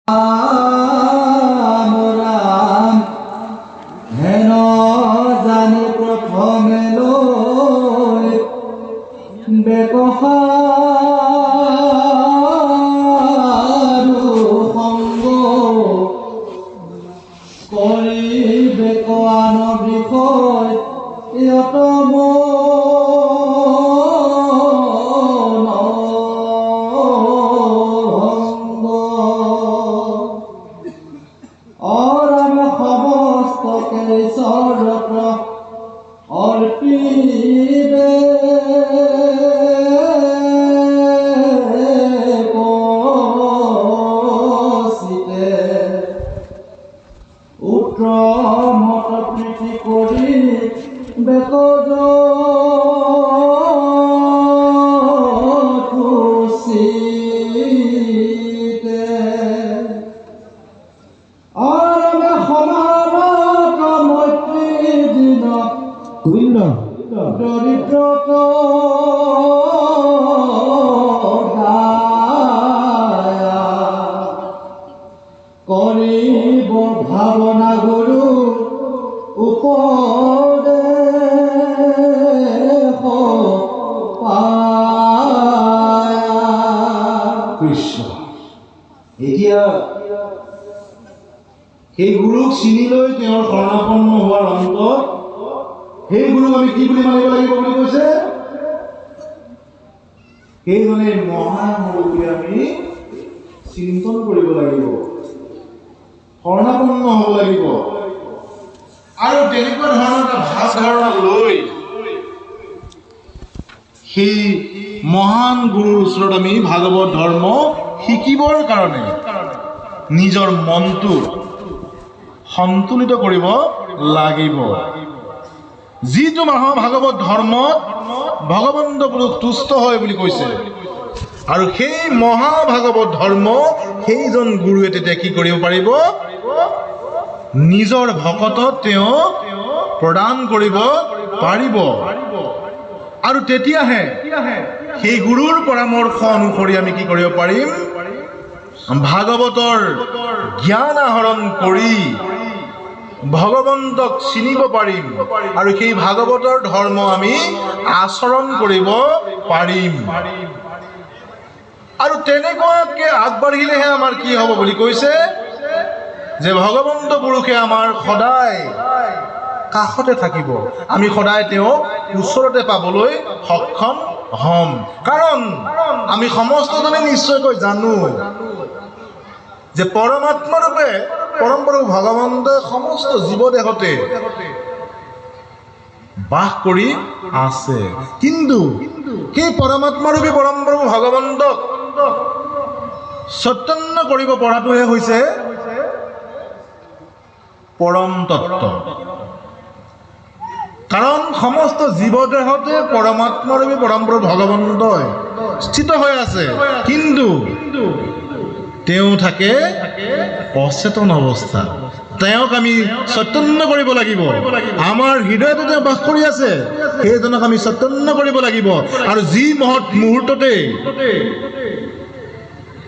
ৰাম ৰাম হেন জানি প্ৰথমে লৈ বেকসাৰু সংগ কৰিবেক আন বিষয় যত মন ভঙ্গ। অৰাম সমস্তকে চৰত অৰ্পিবে চিতে উত্তমত প্ৰীতি কৰি বেকজ চিতে আৰাম সমানত মৈত্ৰী দিন গোবিন্দ দৰিদ্ৰত দায়া কৰিব ভাৱনা গুৰু উপদেশ পায়া। কৃষ্ণ। এতিয়া সেই গুৰুক চিনি লৈ তেওঁৰ শৰণাপন্ন হোৱাৰ অন্তত সেই গুৰুক আমি কি বুলি মানিব লাগিব বুলি কৈছে? সেইজনে মহান গুৰু বুলি আমি চিন্তন কৰিব লাগিব, শৰণাপন্ন হ'ব লাগিব। আৰু তেনেকুৱা ধৰণৰ এটা ভাৱ ধাৰণা লৈ সেই মহান গুৰুৰ ওচৰত আমি ভাগৱত ধৰ্ম শিকিবৰ কাৰণে নিজৰ মনটো সন্তুলিত কৰিব লাগিব। যিটো মহাভাগৱত ধৰ্মত ভগৱন্ত পুৰুষ তুষ্ট হয় বুলি কৈছে, আৰু সেই মহাভাগৱত ধৰ্ম সেইজন গুৰুৱে তেতিয়া কি কৰিব পাৰিব? নিজৰ ভকতত তেওঁ প্ৰদান কৰিব পাৰিব। আৰু তেতিয়াহে সেই গুৰুৰ পৰামৰ্শ অনুসৰি আমি কি কৰিব পাৰিম? ভাগৱতৰ জ্ঞান আহৰণ কৰি ভগৱন্তক চিনিব পাৰিম আৰু সেই ভাগৱতৰ ধৰ্ম আমি আচৰণ কৰিব পাৰিম। আৰু তেনেকুৱাকে আগবাঢ়িলেহে আমাৰ কি হ'ব বুলি কৈছে যে ভগৱন্ত পুৰুষে আমাৰ সদায় কাষতে থাকিব, আমি সদায় তেওঁক ওচৰতে পাবলৈ সক্ষম হ'ম। কাৰণ আমি সমস্তজনে নিশ্চয়কৈ জানো যে পৰমাত্মাৰূপে পৰম প্ৰভু ভগৱন্তই সমস্ত জীৱদেহতে বাস কৰি আছে। কিন্তু সেই পৰমাত্মাৰূপী পৰম প্ৰভু ভগৱন্তক চৈতন্য কৰিব পৰাটোহে হৈছে পৰম তত্ত্ব। কাৰণ সমস্ত জীৱদেহতে পৰমাত্মাৰূপী পৰম প্ৰভু ভগৱন্তই স্থিত হৈ আছে, কিন্তু তেওঁ থাকে অচেতন অৱস্থা। তেওঁক আমি চৈতন্য কৰিব লাগিব। আমাৰ হৃদয়তে তেওঁ বাস কৰি আছে, সেইজনক আমি চৈতন্য কৰিব লাগিব। আৰু যি মহৎ মুহূৰ্ততে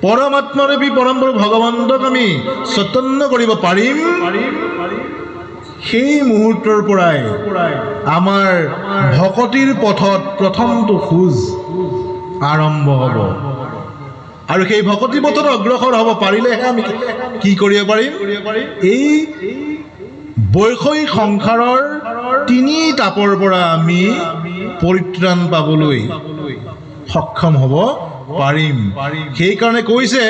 পৰমাত্মাৰূপী পৰম প্ৰভু ভগৱন্তক আমি চৈতন্য কৰিব পাৰিম, সেই মুহূৰ্তৰ পৰাই আমাৰ ভকতিৰ পথত প্ৰথমটো খোজ আৰম্ভ হ'ব। আৰু সেই ভকতি পথত অগ্ৰসৰ হ'ব পাৰিলেহে আমি কি কৰিব পাৰিম? এই বৈষয়িক সংসাৰৰ তিনি তাপৰ পৰা আমি পৰিত্ৰাণ পাবলৈ সক্ষম হ'ব পাৰিম। সেইকাৰণে কৈছে,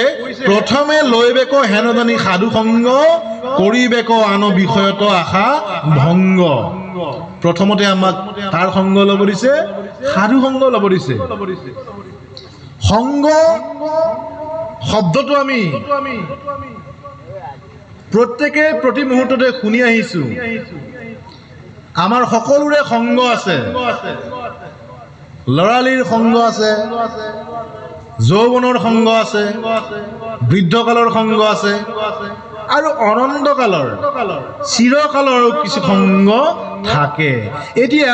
প্ৰথমে লৈবেক হেন জানি সাধু সংগ, কৰিবেক আন বিষয়ত আশা ভংগ। প্ৰথমতে আমাক কাৰ সংগ ল'ব দিছে? সাধু সংগ ল'ব দিছে। সংগ শব্দটো আমি প্ৰত্যেকে প্ৰতি মুহূৰ্ততে শুনি আহিছো। আমাৰ সকলোৰে সংগ আছে, ল'ৰালিৰ সংগ আছে, যৌৱনৰ সংগ আছে, বৃদ্ধকালৰ সংগ আছে। আৰু অনন্তকালৰ চিৰকালৰো কিছু সংগ থাকে। এতিয়া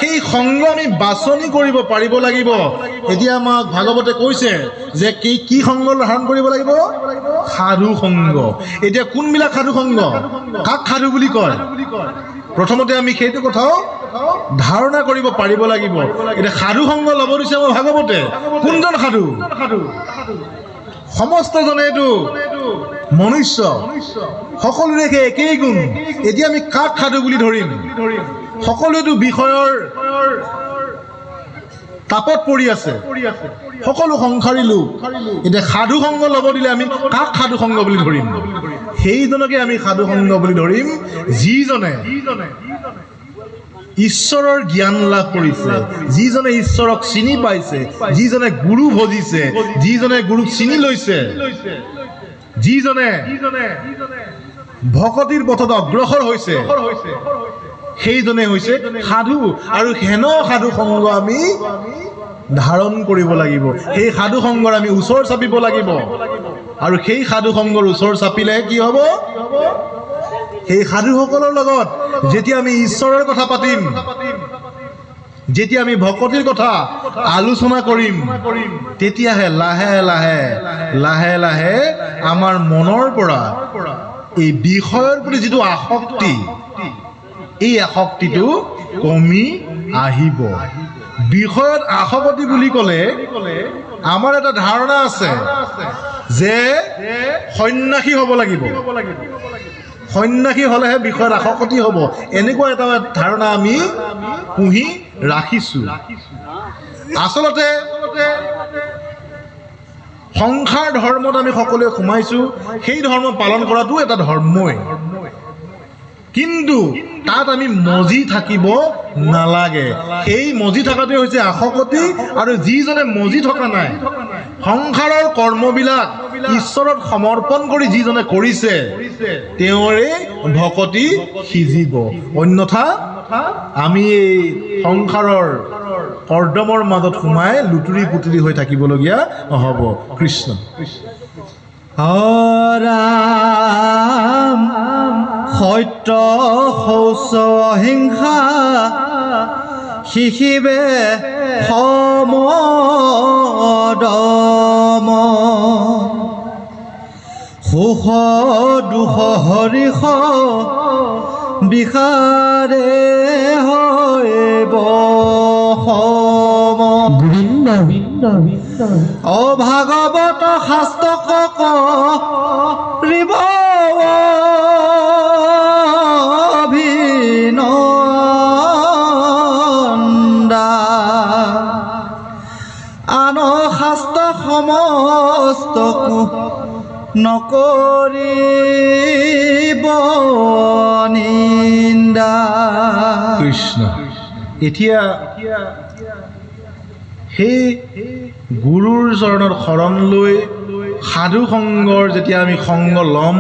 সেই সংগ আমি বাছনি কৰিব পাৰিব লাগিব। এতিয়া আমাক ভাগৱতে কৈছে যে কি কি সংগ ধাৰণ কৰিব লাগিব? সাধু সংগ। এতিয়া কোনবিলাক সাধু সংগ, কাক সাধু বুলি কয়, প্ৰথমতে আমি সেইটো কথাও ধাৰণা কৰিব পাৰিব লাগিব। এতিয়া সাধু সংগ ল'ব দিছে আমাৰ ভাগৱতে। কোনজন সাধু? সমস্তজনে এইটো মনুষ্য, সকলোৰে সেই একেই গুণ। এতিয়া আমি কাক সাধু বুলি ধৰিম? সকলোৱেতো বিষয়ৰ তাপত পৰি আছে, সকলো সংসাৰী লোক। এতিয়া সাধু সংগ ল'ব দিলে আমি কাক সাধু সংগ বুলি ধৰিম? সেইজনকে আমি সাধু সংগ বুলি ধৰিম যিজনে ঈশ্বৰৰ জ্ঞান লাভ কৰিছে, যিজনে ঈশ্বৰক চিনি পাইছে, যিজনে গুৰু ভজিছে, যিজনে গুৰুক চিনি লৈছে, যিজনে ভকতিৰ পথত অগ্ৰসৰ হৈছে, সেইজনে হৈছে সাধু। আৰু হেন সাধু সংগ আমি ধাৰণ কৰিব লাগিব। সেই সাধু সংগৰ আমি ওচৰ চাপিব লাগিব। আৰু সেই সাধু সংগৰ ওচৰ চাপিলে কি হ'ব? সেই সাধুসকলৰ লগত যেতিয়া আমি ঈশ্বৰৰ কথা পাতিম, যেতিয়া আমি ভকতিৰ কথা আলোচনা কৰিম, তেতিয়াহে লাহে লাহে লাহে লাহে আমাৰ মনৰ পৰা এই বিষয়ৰ প্ৰতি যিটো আসক্তি, এই আসক্তিটো কমি আহিব। বিষয়ত আসক্তি বুলি ক'লে আমাৰ এটা ধাৰণা আছে যে সন্ন্যাসী হ'ব লাগিব, সন্ন্যাসী হ'লেহে বিষয়ত আসক্তি হ'ব, এনেকুৱা এটা ধাৰণা আমি পুহি ৰাখিছোঁ। আচলতে সংসাৰ ধৰ্মত আমি সকলোৱে সোমাইছোঁ, সেই ধৰ্ম পালন কৰাটো এটা ধৰ্মই, কিন্তু তাত আমি মজি থাকিব নালাগে। সেই মজি থকাটোৱে হৈছে আসক্তি। আৰু যিজনে মজি থকা নাই, সংসাৰৰ কৰ্মবিলাক ঈশ্বৰত সমৰ্পণ কৰি যিজনে কৰিছে, তেওঁৰে ভকতি সিজিব। অন্যথা আমি এই সংসাৰৰ কৰ্দমৰ মাজত সোমাই লুতুৰি পুতুৰি হৈ থাকিবলগীয়া হ'ব। কৃষ্ণ। ৰাম সত্য শৌচ অহিংসা শিখিবে সমদম, সুখ দুখ হৰিষ বিষাদে হৈব সম। অ ভাগৱত শাস্ত্ৰ কৰিব অভিনন্দা, আন শাস্ত্ৰ সমস্ত নকৰিব নিন্দা। কৃষ্ণ। এতিয়া সেই গুৰুৰ চৰণত শৰণ লৈ সাধু সংগৰ যেতিয়া আমি সংগ ল'ম,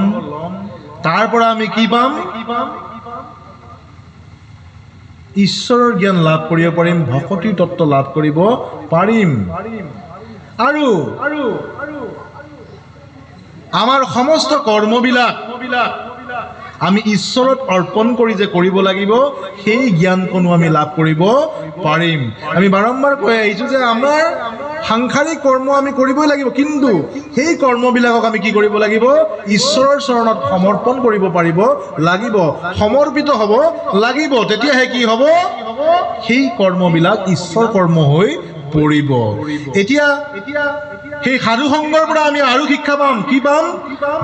তাৰ পৰা আমি কি পাম? ঈশ্বৰৰ জ্ঞান লাভ কৰিব পাৰিম, ভকতিৰ তত্ত্ব লাভ কৰিব পাৰিম। আৰু আমাৰ সমস্ত কৰ্মবিলাক আমি ঈশ্বৰত অৰ্পণ কৰি যে কৰিব লাগিব, সেই জ্ঞানকণো আমি লাভ কৰিব পাৰিম। আমি বাৰম্বাৰ কৈ আহিছোঁ যে আমাৰ সাংসাৰিক কৰ্ম আমি কৰিবই লাগিব, কিন্তু সেই কৰ্মবিলাকক আমি কি কৰিব লাগিব? ঈশ্বৰৰ চৰণত সমৰ্পণ কৰিব পাৰিব লাগিব, সমৰ্পিত হ'ব লাগিব। তেতিয়াহে কি হ'ব? সেই কৰ্মবিলাক ঈশ্বৰ কৰ্ম হৈ পৰিব। এতিয়া সেই সাধু সংগৰ পৰা আমি আৰু শিক্ষা পাম। কি পাম?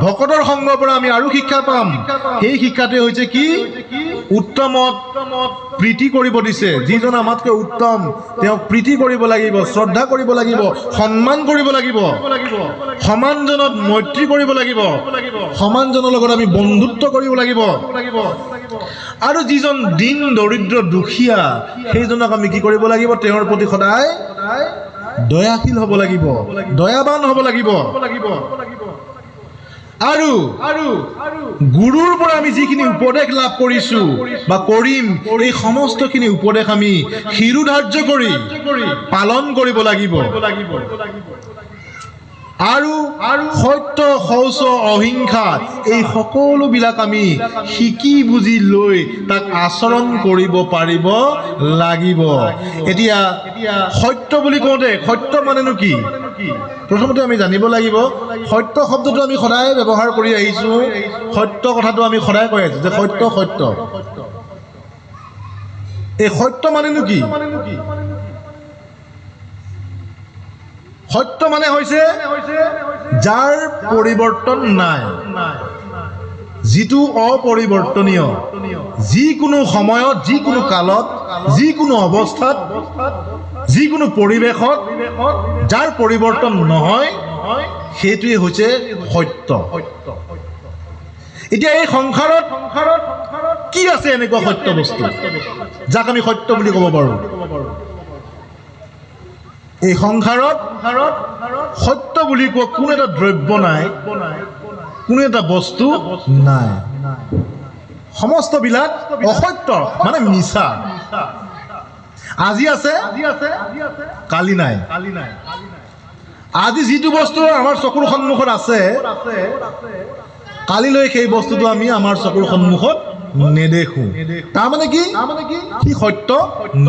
ভকতৰ সংগৰ পৰা আমি আৰু শিক্ষা পাম। সেই শিক্ষাটোৱে হৈছে কি? উত্তমক প্ৰীতি কৰিব দিছে। যিজন আমাতকৈ উত্তম তেওঁক প্ৰীতি কৰিব লাগিব, শ্ৰদ্ধা কৰিব লাগিব, সন্মান কৰিব লাগিব, সমানজনত মৈত্ৰী কৰিব লাগিব, সমানজনৰ লগত আমি বন্ধুত্ব কৰিব লাগিব। আৰু যিজন দীন দৰিদ্ৰ দুখীয়া, সেইজনক আমি কি কৰিব লাগিব? তেওঁৰ প্ৰতি সদায় দয়াশীল হ'ব লাগিব, দয়াবান হ'ব লাগিব। আৰু গুৰুৰ পৰা আমি যিখিনি উপদেশ লাভ কৰিছো বা কৰিম, এই সমস্তখিনি উপদেশ আমি শিৰোধাৰ্য কৰি পালন কৰিব লাগিব। আৰু সত্য, শৌচ, অহিংসা এই সকলোবিলাক আমি শিকি বুজি লৈ তাক আচৰণ কৰিব পাৰিব লাগিব। এতিয়া সত্য বুলি কওঁতে সত্য মানেনো কি? প্ৰথমতে আমি জানিব লাগিব, সত্য শব্দটো আমি সদায় ব্যৱহাৰ কৰি আহিছোঁ। সত্য কথাটো আমি সদায় কৈ আছোঁ যে সত্য সত্য। এই সত্য মানেনো কি? সত্য মানে হৈছে যাৰ পৰিৱৰ্তন নাই, যিটো অপৰিৱৰ্তনীয়, যিকোনো সময়ত, যিকোনো কালত, যিকোনো অৱস্থাত, যিকোনো পৰিৱেশত যাৰ পৰিৱৰ্তন নহয়, সেইটোৱে হৈছে সত্য। এতিয়া এই সংসাৰত কি আছে এনেকুৱা সত্য বস্তু যাক আমি সত্য বুলি ক'ব পাৰোঁ? এই সংসাৰত সত্য বুলি কোৱা কোনো এটা দ্ৰব্য নাই, কোনো এটা বস্তু নাই। সমস্তবিলাক অসত্য, মানে মিছা। আজি আছে, কালি নাই। আজি যিটো বস্তু আমাৰ চকুৰ সন্মুখত আছে, কালিলৈ সেই বস্তুটো আমি আমাৰ চকুৰ সন্মুখত নেদেখো। তাৰমানে কি? সি সত্য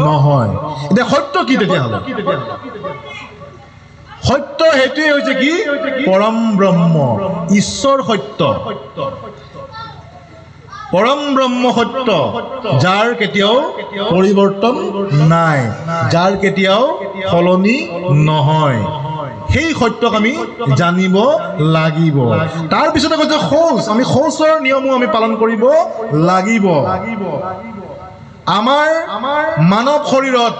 নহয়। এতিয়া সত্য কি তেতিয়াহ'লে? সত্য সেইটোৱে হৈছে কি? পৰম ব্ৰহ্ম, ঈশ্বৰ সত্য, পৰম ব্ৰহ্ম সত্য, যাৰ কেতিয়াও পৰিৱৰ্তন নাই, যাৰ কেতিয়াও সলনি নহয়। সেই সত্যক আমি জানিব লাগিব। তাৰপিছতে কৈছে শৌচ, আমি শৌচৰ নিয়মো আমি পালন কৰিব লাগিব। আমাৰ মানৱ শৰীৰত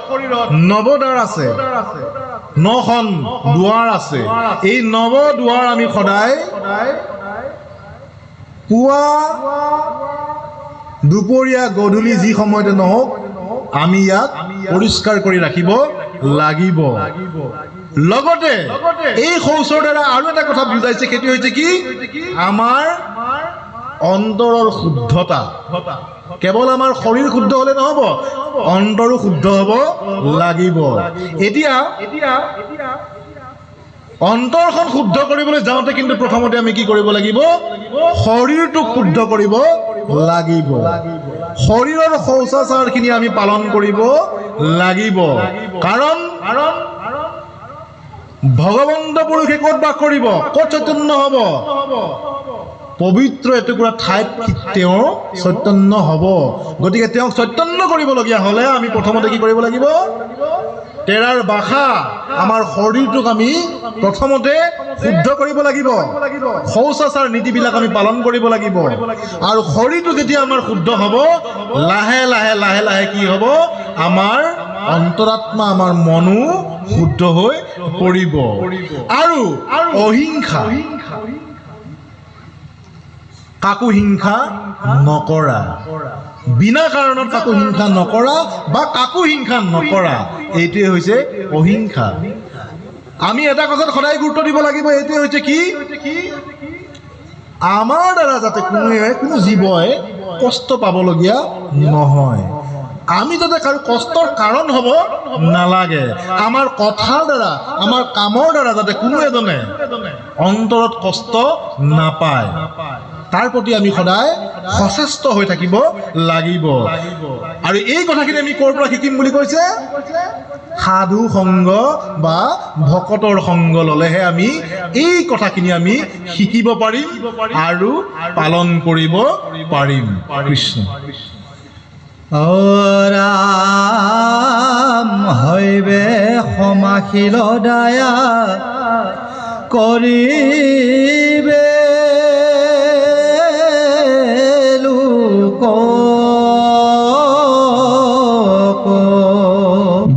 নৱদ্বাৰ আছে, 9খন দুৱাৰ আছে। এই নৱদুৱাৰ আমি সদায় পুৱা, দুপৰীয়া, গধূলি যি সময়তে নহওক আমি ইয়াক পৰিষ্কাৰ কৰি ৰাখিব লাগিব। লগতে এই শৌচৰ দ্বাৰা আৰু এটা কথা বুজাইছে, সেইটো হৈছে কি? আমাৰ অন্তৰৰ শুদ্ধতা। কেৱল আমাৰ শৰীৰ শুদ্ধ হ'লে নহ'ব, অন্তৰো শুদ্ধ হ'ব লাগিব। এতিয়া অন্তৰখন শুদ্ধ কৰিবলৈ যাওঁতে কিন্তু প্ৰথমতে আমি কি কৰিব লাগিব? শৰীৰটোক শুদ্ধ কৰিব লাগিব। শৰীৰৰ শৌচাচাৰখিনি আমি পালন কৰিব লাগিব। কাৰণ ভগৱন্ত পুৰুষে ক'ত বাস কৰিব, ক'ত চৈতন্য হ'ব? পবিত্ৰ এটুকুৰা ঠাইত তেওঁ চৈতন্য হ'ব। গতিকে তেওঁক চৈতন্য কৰিবলগীয়া হ'লে আমি প্ৰথমতে কি কৰিব লাগিব? তেৰাৰ বাসা আমাৰ শৰীৰটোক আমি প্ৰথমতে শুদ্ধ কৰিব লাগিব। শৌচাচাৰ নীতিবিলাক আমি পালন কৰিব লাগিব। আৰু শৰীৰটো যেতিয়া আমাৰ শুদ্ধ হ'ব, লাহে লাহে লাহে লাহে কি হ'ব? আমাৰ অন্তৰাত্মা, আমাৰ মনো শুদ্ধ হৈ পৰিব। আৰু অহিংসা, কাকো হিংসা নকৰা, বিনা কাৰণত কাকো হিংসা নকৰা বা কাকো হিংসা নকৰা, এইটোৱে হৈছে অহিংসা। আমি এটা কথাত সদায় গুৰুত্ব দিব লাগিব, এইটোৱে হৈছে কি? আমাৰ দ্বাৰা যাতে কোনোৱে, কোনো জীৱই কষ্ট পাবলগীয়া নহয়, আমি যাতে কাৰো কষ্টৰ কাৰণ হ'ব নালাগে। আমাৰ কথাৰ দ্বাৰা, আমাৰ কামৰ দ্বাৰা যাতে কোনো এজনে অন্তৰত কষ্ট নাপায়, তাৰ প্ৰতি আমি সদায় সচেষ্ট হৈ থাকিব লাগিব। আৰু এই কথাখিনি আমি ক'ৰ পৰা শিকিম বুলি কৈছে? সাধু সংগ বা ভকতৰ সংগ ল'লেহে আমি এই কথাখিনি আমি শিকিব পাৰিম আৰু পালন কৰিব পাৰিম। কৃষ্ণ। ৰাম হৈবে সমাশীল দয়া কৰিবে লোক।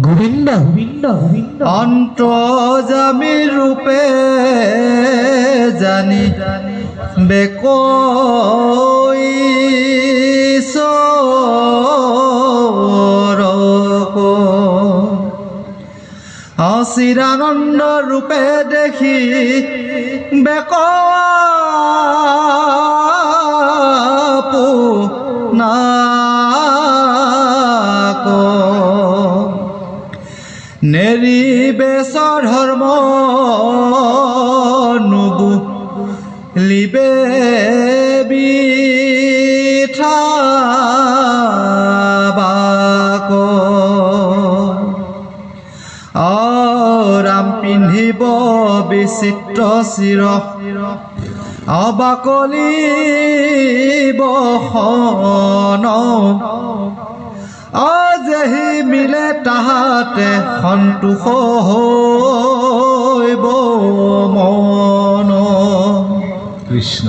গোবিন্দ গোবিন্দ গোবিন্দ। অন্তৰ্যামী ৰূপে জানি বেকৈ অচিৰানন্দ ৰূপে দেখি বেক নেৰিবেশ ধৰ্ম বিঠাবাক ৰাম পিন্ধিব বিচিত্ৰ চিৰ অবাকলি বসন অজেহি মিলে তাহাতে সন্তোষ হৈব মন। কৃষ্ণ।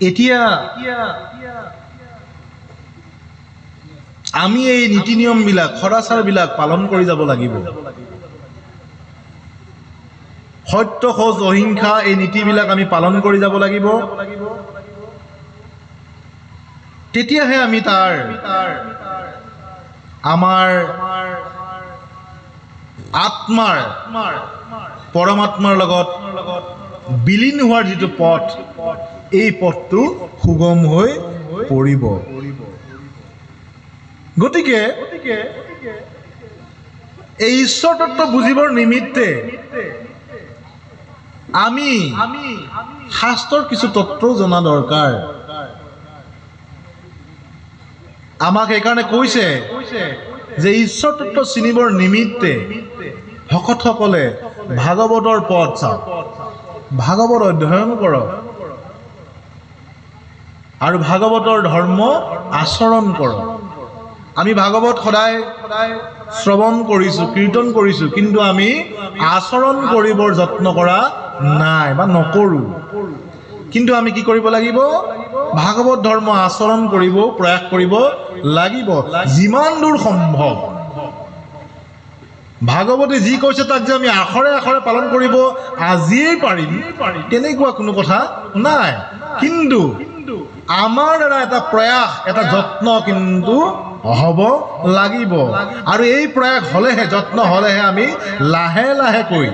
এতিয়া আমি এই নীতি নিয়মবিলাক, সদাচাৰবিলাক পালন কৰি যাব লাগিব। সত্য, সজ, অহিংসা এই নীতিবিলাক আমি পালন কৰি যাব লাগিব। তেতিয়াহে আমি তাৰ আমাৰ আত্মাৰ পৰমাত্মাৰ লগত বিলীন হোৱাৰ যিটো পথ, এই পথটো সুগম হৈ পৰিব। গতিকে এই ঈশ্বৰ তত্ত্ব বুজিবৰ নিমিত্তে আমি শাস্ত্ৰৰ কিছু তত্ত্বও জনা দৰকাৰ। আমাক সেইকাৰণে কৈছে যে ঈশ্বৰ তত্ত্ব চিনিবৰ নিমিত্তে ভকতসকলে ভাগৱতৰ পদ চাওক, ভাগৱত অধ্যয়ন কৰক আৰু ভাগৱতৰ ধৰ্ম আচৰণ কৰক। আমি ভাগৱত সদায় শ্ৰৱণ কৰিছোঁ, কীৰ্তন কৰিছোঁ, কিন্তু আমি আচৰণ কৰিবৰ যত্ন কৰা নাই বা নকৰোঁ। কিন্তু আমি কি কৰিব লাগিব? ভাগৱত ধৰ্ম আচৰণ কৰিব প্ৰয়াস কৰিব লাগিব যিমান দূৰ সম্ভৱ। ভাগৱতে যি কৈছে তাক যে আমি আখৰে আখৰে পালন কৰিব আজিয়েই পাৰিম তেনেকুৱা কোনো কথা নাই, কিন্তু আমাৰ দ্বাৰা এটা প্ৰয়াস, এটা যত্ন কিন্তু হ'ব লাগিব। আৰু এই প্ৰয়াস হ'লেহে, যত্ন হ'লেহে আমি লাহে লাহেকৈ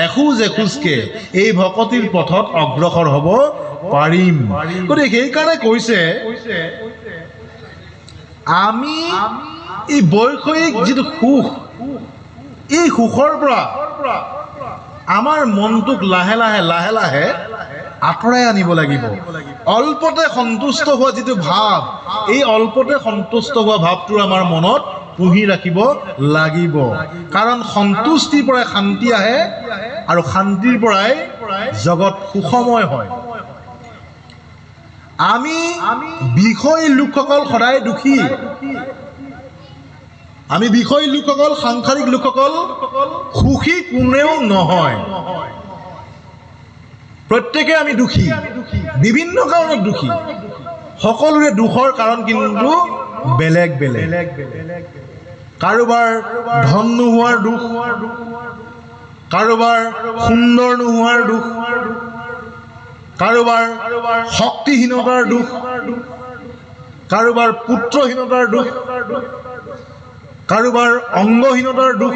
এখোজ এখোজকে এই ভকতিৰ পথত অগ্ৰসৰ হ'ব পাৰিম। গতিকে সেইকাৰণে কৈছে আমি এই বৈষয়িক যিটো সুখ, এই সুখৰ পৰা আমাৰ মনটোক লাহে লাহে লাহে লাহে আঁতৰাই আনিব লাগিব। অল্পতে সন্তুষ্ট হোৱা যিটো ভাৱ, এই অল্পতে সন্তুষ্ট হোৱা ভাৱটো আমাৰ মনত পুহি ৰাখিব লাগিব। কাৰণ সন্তুষ্টিৰ পৰাই শান্তি আহে আৰু শান্তিৰ পৰাই জগত সুখময় হয়। আমি বিষয়ী লোকসকল সদায় দুখী। আমি বিষয়ী লোকসকল, সাংসাৰিক লোকসকল সুখী কোনেও নহয়। প্ৰত্যেকে আমি দুখী, বিভিন্ন কাৰণত দুখী। সকলোৰে দুখৰ কাৰণ কিন্তু বেলেগ বেলেগ। কাৰোবাৰ ধন নোহোৱাৰ দুখ, কাৰোবাৰ সুন্দৰ নোহোৱাৰ দুখ, কাৰোবাৰ শক্তিহীনতাৰ দুখ, কাৰোবাৰ পুত্ৰহীনতাৰ দুখ, কাৰোবাৰ অংগহীনতাৰ দুখ।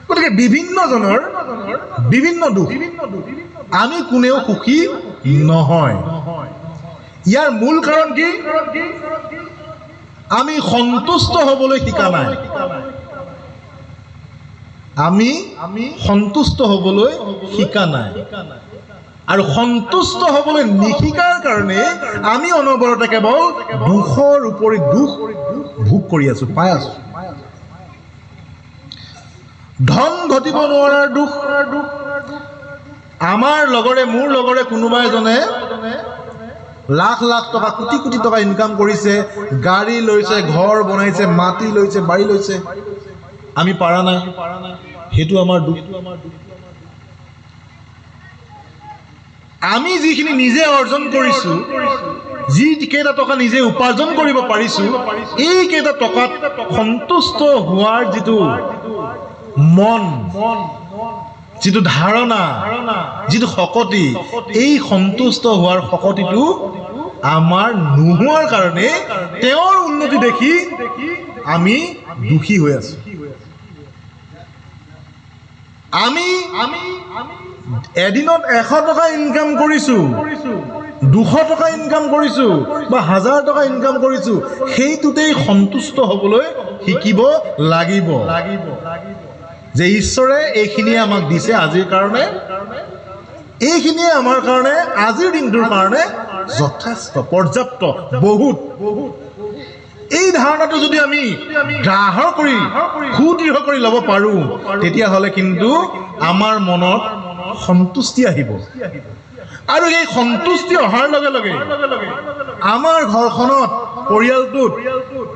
গতিকে বিভিন্নজনৰ বিভিন্ন দুখ, আমি কোনেও সুখী নহয়। ইয়াৰ মূল কাৰণ কি? আমি সন্তুষ্ট হ'বলৈ শিকা নাই। আমি সন্তুষ্ট হ'বলৈ শিকা নাই। আৰু সন্তুষ্ট হ'বলৈ নিশিকাৰ কাৰণে আমি অনবৰতে কেৱল দুখৰ উপৰি দুখ ভোগ কৰি আছো, পাই আছো। ধন ঘটিব নোৱাৰাৰ দুখ। আমাৰ লগৰে, মোৰ লগৰে কোনোবা এজনে লাখ লাখ টকা, কোটি কোটি টকা ইনকাম কৰিছে, গাড়ী লৈছে, ঘৰ বনাইছে, মাটি লৈছে, বাৰী লৈছে, আমি পাৰা নাই, সেইটো আমাৰ দুখ। আমি যিখিনি নিজে অৰ্জন কৰিছো, যি কেইটা টকা নিজে উপাৰ্জন কৰিব পাৰিছো, এই কেইটা টকাত সন্তুষ্ট হোৱাৰ যিটো মন, যিটো ধাৰণা, যিটো শকতি, এই সন্তুষ্ট হোৱাৰ শকতিটো আমাৰ নোহোৱাৰ কাৰণে তেওঁৰ উন্নতি দেখি আমি দুখী হৈ আছো। আমি এদিনত 100 টকা ইনকাম কৰিছো, 200 টকা ইনকাম কৰিছো বা 1000 টকা ইনকাম কৰিছো, সেইটোতেই সন্তুষ্ট হ'বলৈ শিকিব লাগিব যে ঈশ্বৰে এইখিনিয়ে আমাক দিছে আজিৰ কাৰণে, এইখিনিয়ে আমাৰ কাৰণে আজিৰ দিনটোৰ কাৰণে যথেষ্ট, পৰ্যাপ্ত, বহুত। এই ধাৰণাটো যদি আমি গ্ৰাহ্য কৰি সুদৃঢ় কৰি ল'ব পাৰোঁ, তেতিয়াহ'লে কিন্তু আমাৰ মনত সন্তুষ্টি আহিব। আৰু এই সন্তুষ্টি অহাৰ লগে লগে আমাৰ ঘৰখনত, পৰিয়ালটোত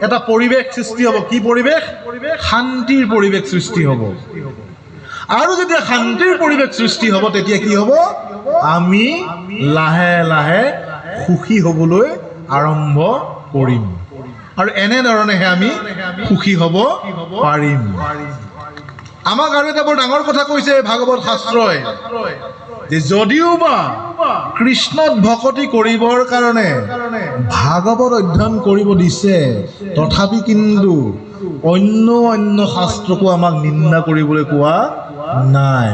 এটা পৰিৱেশ সৃষ্টি হ'ব। কি পৰিৱেশ? শান্তিৰ পৰিৱেশ সৃষ্টি হ'ব। আৰু যেতিয়া শান্তিৰ পৰিৱেশ সৃষ্টি হ'ব, তেতিয়া কি হ'ব? আমি লাহে লাহে সুখী হ'বলৈ আৰম্ভ কৰিম। আৰু এনেধৰণেহে আমি সুখী হ'ব পাৰিম। আমাক আৰু এটা বৰ ডাঙৰ কথা কৈছে ভাগৱত শাস্ত্ৰই, যে যদিও বা কৃষ্ণত ভকতি কৰিবৰ কাৰণে ভাগৱত অধ্যয়ন কৰিব দিছে, তথাপি কিন্তু অন্য অন্য শাস্ত্ৰকো আমাক নিন্দা কৰিবলৈ কোৱা নাই।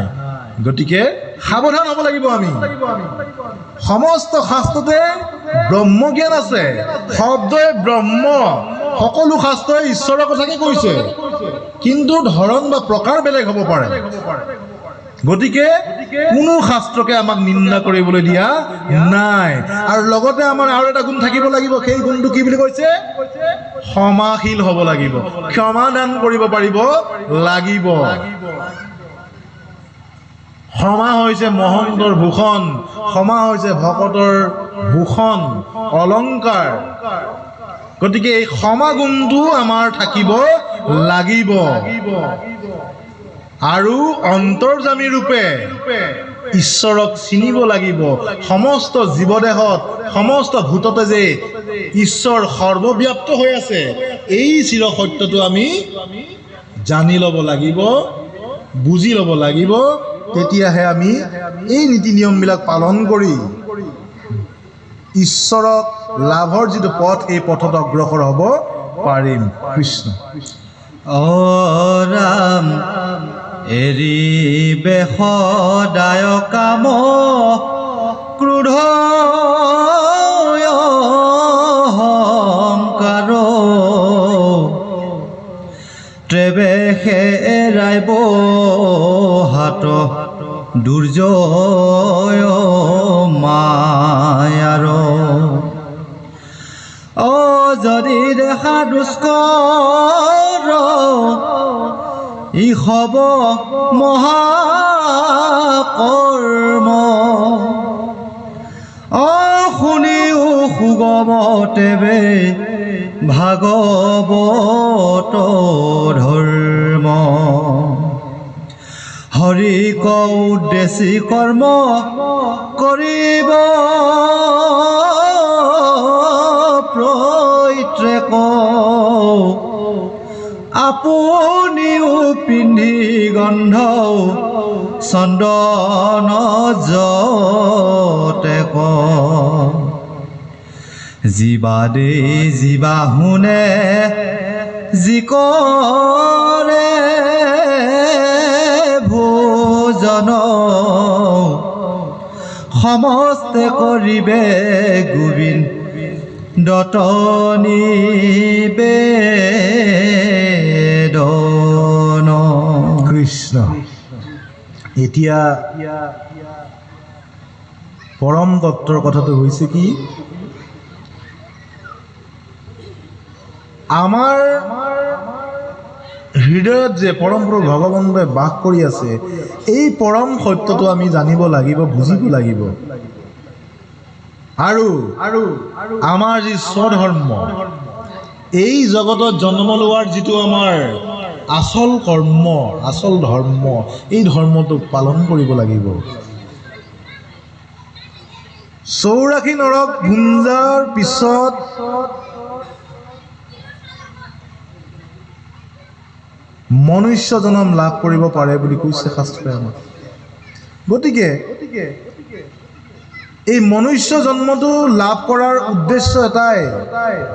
গতিকে সাৱধান হ'ব লাগিব আমি। সমস্ত শাস্ত্ৰতে ব্ৰহ্মজ্ঞান আছে, শব্দই ব্ৰহ্ম, সকলো শাস্ত্ৰই ঈশ্বৰৰ কথাকে কৈছে, কিন্তু ধৰণ বা প্ৰকাৰ বেলেগ হ'ব পাৰে। গতিকে কোনো শাস্ত্ৰকে আমাক নিন্দা কৰিবলৈ দিয়া নাই। আৰু লগতে আমাৰ আৰু এটা গুণ থাকিব লাগিব, সেই গুণটো কি বুলি কৈছে? ক্ষমাশীল হ'ব লাগিব, ক্ষমাদান কৰিব পাৰিব লাগিব। ক্ষমা হৈছে মহন্তৰ ভূষণ, ক্ষমা হৈছে ভকতৰ ভূষণ, অলংকাৰ। গতিকে এই ক্ষমা গুণটো আমাৰ থাকিব লাগিব। আৰু অন্তৰ্যামী ৰূপে ঈশ্বৰক চিনিব লাগিব। সমস্ত জীৱদেহত, সমস্ত ভূততে যে ঈশ্বৰ সৰ্বব্যাপ্ত হৈ আছে, এই চিৰ সত্যটো আমি জানি ল'ব লাগিব, বুজি ল'ব লাগিব। তেতিয়াহে আমি এই নীতি নিয়মবিলাক পালন কৰি ঈশ্বৰক লাভৰ যিটো পথ, এই পথত অগ্ৰসৰ হ'ব পাৰিম। কৃষ্ণ। অ ৰাম, এৰিবে সদায় কাম ক্ৰোধ অহংকাৰ, ত্ৰেবেশে এৰাইব হাত দুৰ্জয় মায়াৰ। অ যদি দেখা দুষ্কৰ, ই হব মহাকৰ্ম। অ শুনিও সুগম তেবে ভাগৱত ধৰ্ম। হৰি উদ্দেশ্যি কৰ্ম কৰিব প্ৰত্যেক, আপুনিও পিন্ধি গন্ধ চন্দন যতেক। জীৱা দেই জীৱা শুনে যি কৰে ভোজন, সমস্তে কৰিবে গোবিন্দ দতনি বেদন। কৃষ্ণ। এতিয়া পৰম তত্ত্বৰ কথাটো হৈছে কি, আমাৰ হৃদয়ত যে পৰম প্ৰভু ভগৱন্তই বাস কৰি আছে, এই পৰম সত্যটো আমি জানিব লাগিব, বুজিব লাগিব। আৰু আমাৰ যি স্বধৰ্ম, এই জগতত জন্ম লোৱাৰ যিটো আমাৰ আচল কৰ্ম, আচল ধৰ্ম, এই ধৰ্মটোক পালন কৰিব লাগিব। 84 নৰক ভুঞ্জাৰ পিছত মনুষ্য জন্ম লাভ কৰিব পাৰে বুলি কৈছে শাস্ত্ৰই আমাক। গতিকে এই মনুষ্য জন্মটো লাভ কৰাৰ উদ্দেশ্য এটাই,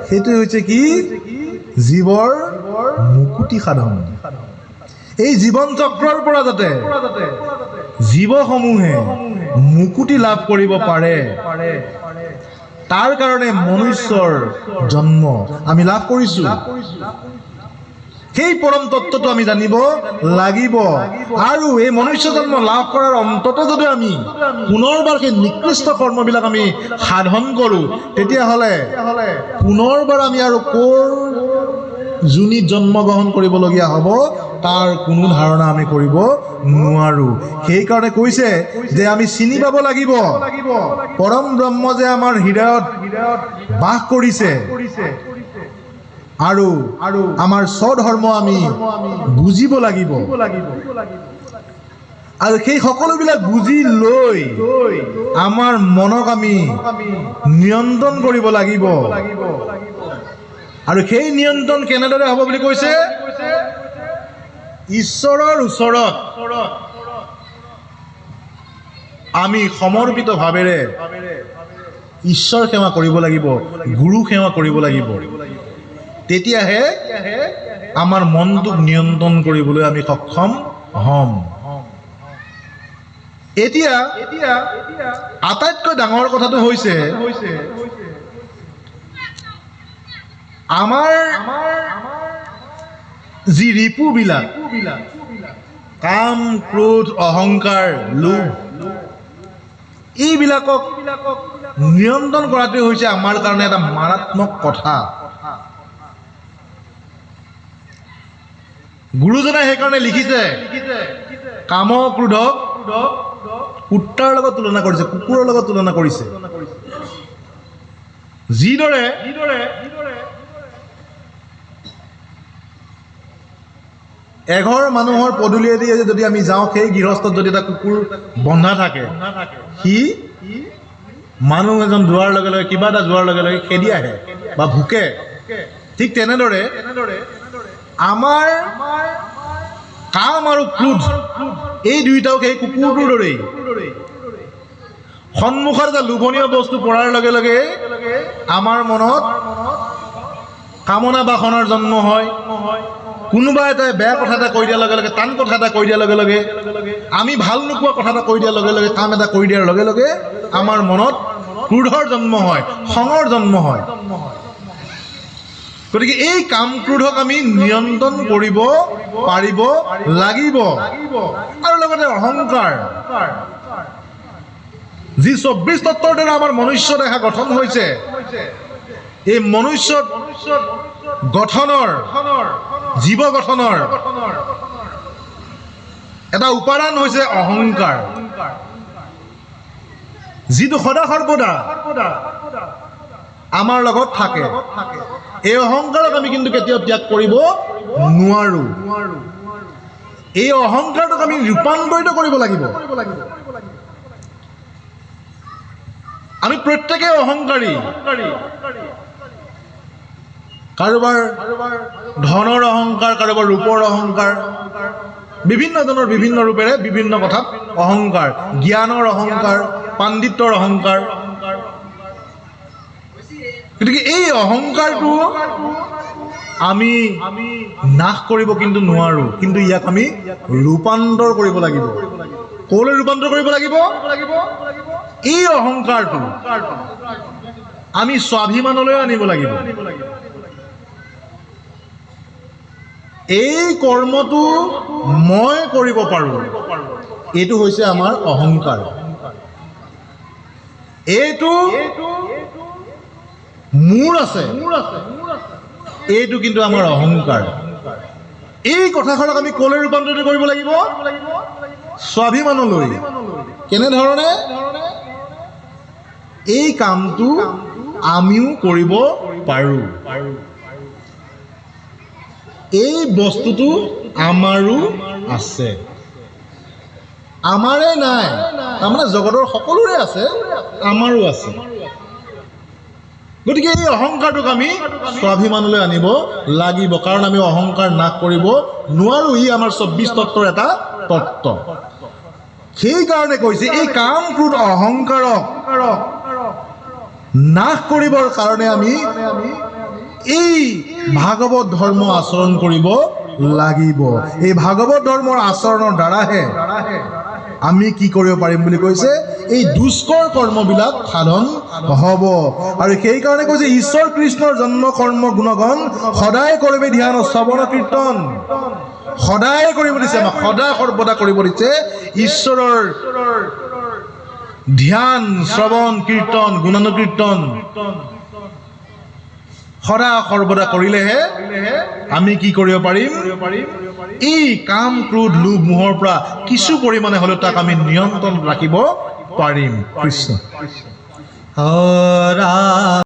সেইটো হৈছে কি? জীৱৰ মুকুতি সাধন। এই জীৱন চক্ৰৰ পৰা যাতে জীৱসমূহে মুকুতি লাভ কৰিব পাৰে, তাৰ কাৰণে মনুষ্যৰ জন্ম আমি লাভ কৰিছোঁ। সেই পৰম তত্ত্বটো আমি জানিব লাগিব। আৰু এই মনুষ্য জন্ম লাভ কৰাৰ অন্তত যদি আমি পুনৰবাৰ সেই নিকৃষ্ট কৰ্মবিলাক আমি সাধন কৰোঁ, তেতিয়াহ'লে পুনৰবাৰ আমি আৰু ক'ৰ যোনিত জন্মগ্ৰহণ কৰিবলগীয়া হ'ব তাৰ কোনো ধাৰণা আমি কৰিব নোৱাৰোঁ। সেইকাৰণে কৈছে যে আমি চিনি পাব লাগিব পৰম ব্ৰহ্ম যে আমাৰ হৃদয়ত বাস কৰিছে, আৰু আমাৰ স্বধৰ্ম আমি বুজিব লাগিব। আৰু সেই সকলোবিলাক বুজি লৈ আমাৰ মনক আমি নিয়ন্ত্ৰণ কৰিব লাগিব। আৰু সেই নিয়ন্ত্ৰণ কেনেদৰে হ'ব বুলি কৈছে? ঈশ্বৰৰ ওচৰত আমি সমৰ্পিত ভাৱেৰে ঈশ্বৰ সেৱা কৰিব লাগিব, গুৰু সেৱা কৰিব লাগিব। তেতিয়াহে আমাৰ মনটোক নিয়ন্ত্ৰণ কৰিবলৈ আমি সক্ষম হ'ম। এতিয়া আটাইতকৈ ডাঙৰ কথাটো হৈছে আমাৰ যি ৰিপুবিলাক, কাম, ক্ৰোধ, অহংকাৰ, লোভ, এইবিলাকক নিয়ন্ত্ৰণ কৰাটোৱে হৈছে আমাৰ কাৰণে এটা মাৰাত্মক কথা। গুৰুজনাই সেইকাৰণে লিখিছে, কাম ক্ৰোধক কুত্তাৰ লগত তুলনা কৰিছে, কুকুৰৰ লগত তুলনা কৰিছে। যিদৰে এঘৰ মানুহৰ পদূলিয়েদি যদি আমি যাওঁ, সেই গৃহস্থত যদি এটা কুকুৰ বন্ধা থাকে, সি মানুহ এজন যোৱাৰ লগে লগে, কিবা এটা যোৱাৰ লগে লগে খেদি আহে বা ভুকে। ঠিক তেনেদৰে আমাৰ কাম আৰু ক্ৰোধ এই দুয়োটাও সেই কুকুৰটোৰ দৰেই। সন্মুখত এটা লোভনীয় বস্তু পৰাৰ লগে লগে আমাৰ মনত কামনা বাসনাৰ জন্ম হয়। কোনোবা এটাই বেয়া কথা এটা কৈ দিয়াৰ লগে লগে, টান কথা এটা কৈ দিয়াৰ লগে লগে, আমি ভাল নোপোৱা কথা এটা কৈ দিয়াৰ লগে লগে, কাম এটা কৰি দিয়াৰ লগে লগে আমাৰ মনত ক্ৰোধৰ জন্ম হয়, খঙৰ জন্ম হয়। গতিকে এই কাম ক্ৰোধক আমি নিয়ন্ত্ৰণ কৰিব পাৰিব লাগিব। আৰু লগতে অহংকাৰ, যি 24 তত্ত্বৰ দ্বাৰা আমাৰ মনুষ্য দেহা গঠন হৈছে, এই মনুষ্য গঠনৰ, জীৱ গঠনৰ এটা উপাদান হৈছে অহংকাৰ, যিটো সদা সৰ্বদা আমাৰ লগত থাকে। এই অহংকাৰক আমি কিন্তু কেতিয়াও ত্যাগ কৰিব নোৱাৰো। এই অহংকাৰটোক আমি ৰূপান্তৰিত কৰিব লাগিব। আমি প্ৰত্যেকে অহংকাৰী। কাৰোবাৰ ধনৰ অহংকাৰ, কাৰোবাৰ ৰূপৰ অহংকাৰ, বিভিন্ন জনৰ বিভিন্ন ৰূপেৰে বিভিন্ন কথাত অহংকাৰ, জ্ঞানৰ অহংকাৰ, পাণ্ডিত্যৰ অহংকাৰ। গতিকে এই অহংকাৰটো আমি নাশ কৰিব কিন্তু নোৱাৰো, কিন্তু ইয়াক আমি ৰূপান্তৰ কৰিব লাগিব। ক'লৈ ৰূপান্তৰ কৰিব লাগিব? এই অহংকাৰটো আমি স্বাভিমানলৈ আনিব লাগিব। এই কৰ্মটো মই কৰিব পাৰোঁ, এইটো হৈছে আমাৰ অহংকাৰ। এইটো মোৰ আছে, এইটো কিন্তু আমাৰ অহংকাৰ। এই কথাষাৰক আমি ক'লৈ ৰূপান্তৰিত কৰিব লাগিব? স্বাভিমানলৈ। কেনেধৰণে? এই কামটো আমিও কৰিব পাৰোঁ, এই বস্তুটো আমাৰো আছে, আমাৰে নাই, তাৰমানে জগতৰ সকলোৰে আছে, আমাৰো আছে। গতিকে এই অহংকাৰটোক আমি স্বাভিমানলৈ আনিব লাগিব, কাৰণ আমি অহংকাৰ নাশ কৰিব নোৱাৰোঁ। ই আমাৰ 24 তত্ত্বৰ এটা তত্ত্ব। সেইকাৰণে কৈছে এই কাম ক্ৰোধ অহংকাৰক নাশ কৰিবৰ কাৰণে আমি এই ভাগৱত ধৰ্ম আচৰণ কৰিব লাগিব। এই ভাগৱত ধৰ্মৰ আচৰণৰ দ্বাৰাহে আমি কি কৰিব পাৰিম বুলি কৈছে, এই দুষ্কৰ কৰ্মবিলাক সাধন হ'ব। আৰু সেইকাৰণে কৈছে ঈশ্বৰ কৃষ্ণৰ জন্ম কৰ্ম গুণগণ সদায় কৰিবি ধ্যান শ্ৰৱণ কীৰ্তন। সদায় কৰিব দিছে আমাক, সদায় সৰ্বদা কৰিব দিছে ঈশ্বৰৰ ধ্যান, শ্ৰৱণ, কীৰ্তন, গুণানুকীৰ্তন সদা সৰ্বদা কৰিলেহে আমি কি কৰিব পাৰিম, এই কাম ক্ৰোধ লোভ মোহৰ পৰা কিছু পৰিমাণে হ'লেও তাক আমি নিয়ন্ত্ৰণ ৰাখিব পাৰিম। কৃষ্ণ। ৰাম।